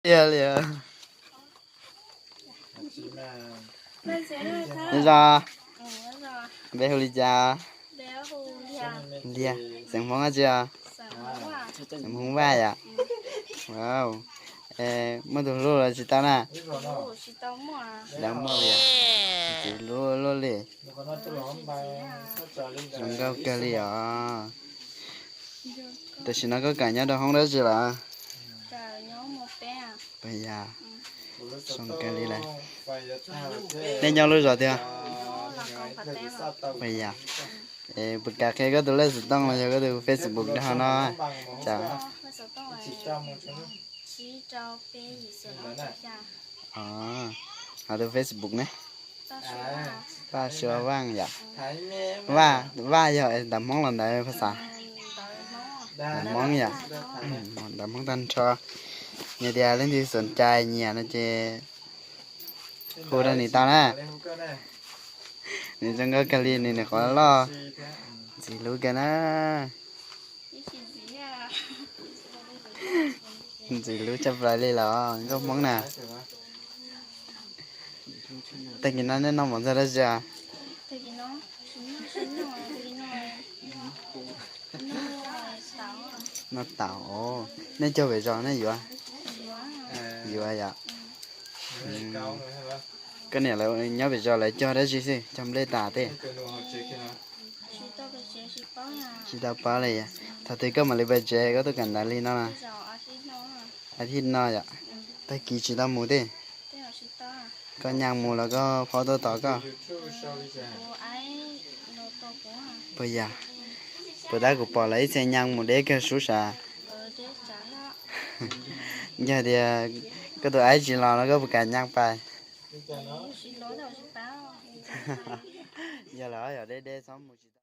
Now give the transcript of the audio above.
Tiag li. Nyob zoo, npe hu li cas? Liag, xeem Hmoob dab tsi os? Xeem Hmoob Vaj yom? Muaj tus hlub los tsis tau na? Tsis muaj li. Txiv hlub luaj li. Zoo nkauj kawg li os. Tam sim no koj kam nyob rau hoob dab tsi lawm? Puas yog? Zoo kawg li lawm. Nej nyob lub zos twg? Puas yog? Es puas kam qhia koj tus lej xov tooj los yog koj tus Facebook rau hauv no? Cas, ho tus Facebook ne? Paj Suav Vaj yom? Vaj, Vaj yog ntawv Hmoob los ntawv phas xas? Ntawv Hmoob yom? Ntawv Hmoob tag nrho. Yog tias leej twg xom cai nyiam no ces hu rau nws tau na. Nws zoo nkauj kawg li, nws nws qhov loj. Ntxim hlub kawg na. Ntxim hlub tshaj plaws li los nkauj Hmoob na. Tag kis no nej noj mov ntxog dab tsi? Noj taum. Nej cog pem zos nej yuav? Yuav yom? Koj niam lawv nyob pem zos lawv cog dab tsi xwb, cog nplej tas tej? Tsis tau paub li. Thaum twg koj mam li pais tsev, koj tuaj kawm ntawv li no na? Thaum no yom? Tag kis tsis tau mus tej? Koj nyaj mus los koj phob tuaj tos koj? Puas yog? Puas tab kuv pom lawv ib txhia nyaj mus deb kawg sub sav. Yog tias koj tus aib tsis los no koj puas kam nyaj pais? Yog lawm yog deb deb txhob mus tsis tau.